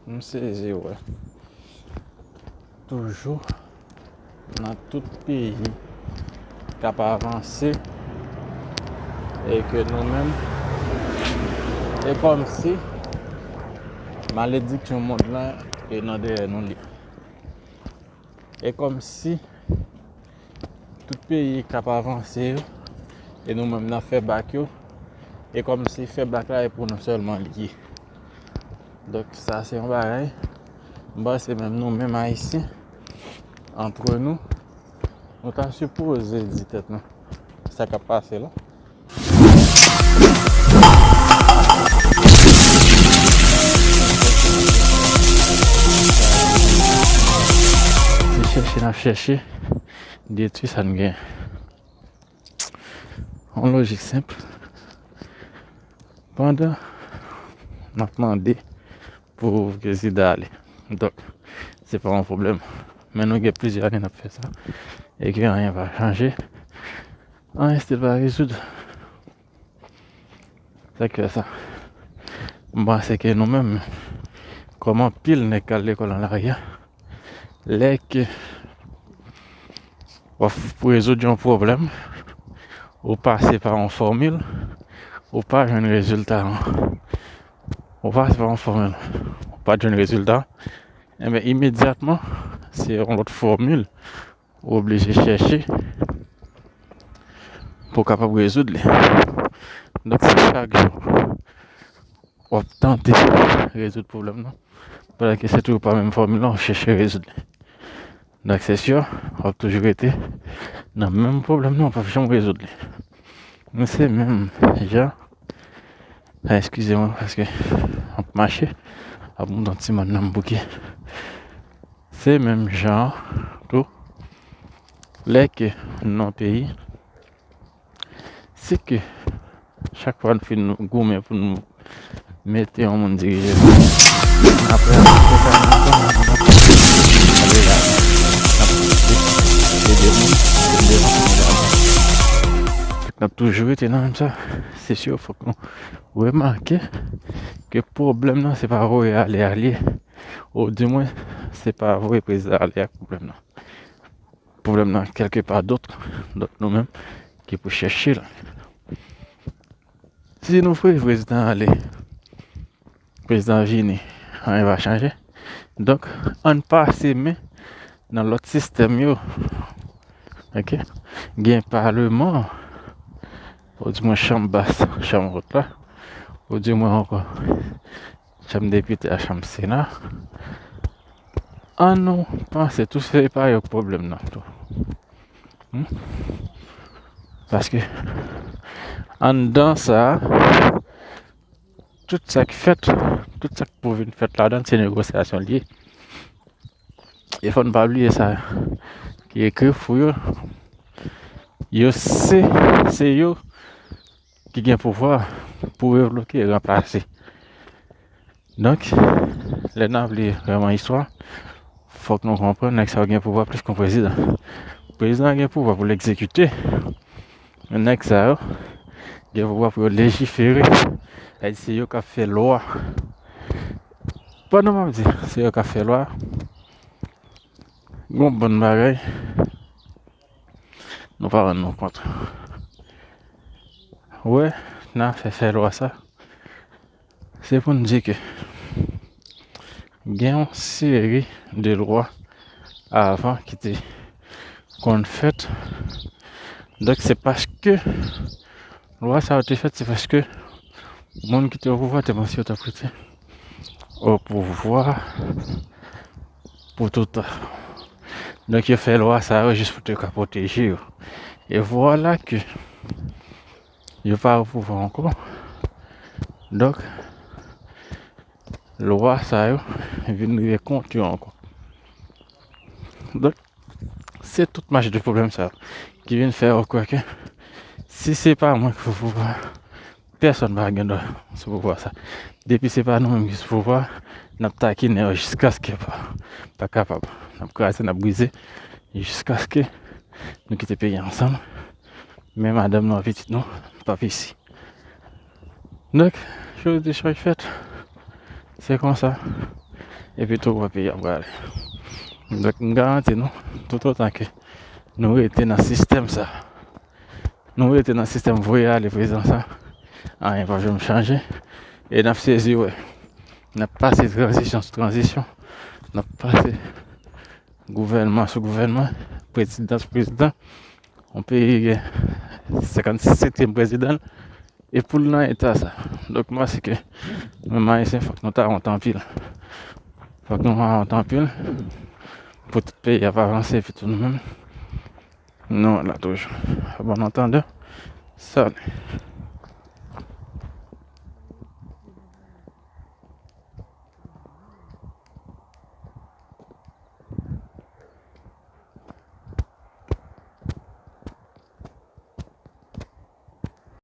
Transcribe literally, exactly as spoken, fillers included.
M sezi wè. Toujou nan tout peyi k ap avanse e ke nou menm, e kòmsi malediksyon mond lan e nan dèyè nou li. E kòmsi tout peyi k ap avanse yo, e nou menm n ap fè bak yo, e kòmsi fè bak la e pou nou sèlman li ye. Donk sa se yon bagay, m panse menm nou menm Ayisyen, antre nou, nou ta sipoze di tèt nou sa k ap pase la. Se chèche n ap chèche detwi sa n gen. Yon lojik senp. Pandan n ap mande pou prezidan ale. Donk, se pa yon pwoblèm. Men nou gen plizyè ane n ap fè sa. E ke anyen pa chanje. Anyen still pa rezoud. Sa k fè sa. M panse ke nou menm, kòm anpil nèg k al lekòl nan lari a, lè ke w ap rezoud yon pwoblèm, ou pase pa yon fòmil, ou pa jwenn rezilta an. Ou pase pa yon fòmil, ou pa jwenn rezilta, enben, imedyatman, se yon lòt fòmil ou oblije chèche pou w kapab rezoud li. Donk, si chak jou w ap tante rezoud pwoblèm nan, pandan ke se toujou pa menm fòmil la, w chèche rezoud li. Donk, se si, w ap toujou rete nan menm pwoblèm nan, w p ap janm rezoud li. Men se menm jan, a, eskize mwen, paske m ap mache, ap monte yon ti mòn nan m bouke. Se menm jan tou, lè ke nou nan peyi, si ke chak fwa n fin goumen pou n mete yon moun dirije nou, n ap rete sa nan zòn nan, n ap rete la, n ap rete, ede moun, ede moun, ede moun. N ap toujou rete nan menm sa. Se si, fòk nou remake ke pwoblèm nan se pa voye ale a l ye. Ou di mwen, se pa voye prezidan ale ak pwoblèm nan. Pwoblèm nan kèlke pa dòt, dòt nou menm ki pou chèche l. Si nou voye prezidan ale, prezidan vini, anyen va chanje. Donk, ann pase men nan lòt sistèm yo. Oke? Gen paleman, ou di mwen chanm bas, chanm wot la, ou di mwen ankò chanm depite a, chanm sena. Ann nou panse tou se pa yo k pwoblèm nan tou. Hmm? Paske anndan sa, tout sa k fèt, tout sa k pou vin fèt ladan, se negosyasyon l ye. E fò n pa bliye sa ki ekri pou yo. Yo se, se yo ki gen pouvwa pou revloke, ranplase. Donk, lè n ap li vrèman istwa, fòk nou konprann nèg sa yo gen pouvwa plis ke yon prezidan. Prezidan an gen pouvwa pou l egzekite, men nèg sa yo gen pouvwa pou yo lejifere. Sa vle di se yo k ap fè lwa. Pandan m ap di se yo k ap fè lwa, gon bann bagay nou pa rann nou kont. Wè, nan afè fè lwa sa, se pou n di ke gen yon seri de lwa avan ki te konn fèt. Donk, se paske lwa sa yo te fèt, se paske moun ki te o pouvwa te panse yo t ap rete o pouvwa pou toutan. Donk, yo fè lwa sa yo jis pou te ka pwoteje yo. E vwala ke yo pa o pouvwa ankò. Donk, lwa sa yo vin rive kont yo ankò. Donk, se tout mach de pwoblèm sa yo ki vin fè yo kwè ke si se pa mwen ki sou pouvwa, pèsonn pa gen dwa sou pouvwa sa. Depi se pa nou menm ki sou pouvwa, n ap takinen yo jiskaske pa, pa kapab. N ap kraze, n ap brize, jiskaske nou kite peyi a ansanm. Men madanm nou ak pitit nou p ap isi. Donk, jodi chòy fèt, se konsa. Epi tou wè peyi a prale. Donk m garanti nou, toutotan ke nou rete nan sistèm sa, nou rete nan sistèm voye ale prezidan sa, anyen pa janm chanje. E n ap sezi wè, n ap pase tranzisyon sou tranzisyon, n ap pase gouvènman sou gouvènman, prezidan sou prezidan. Yon peyi gen senkannsetyèm prezidan e pou l nan eta sa. Donk m panse ke nou menm Ayisyen fòk nou ta wont anpil. Fòk nou ta wont anpil pou tout peyi ap avanse epi tou nou menm nou la toujou. Bon antandè, salut.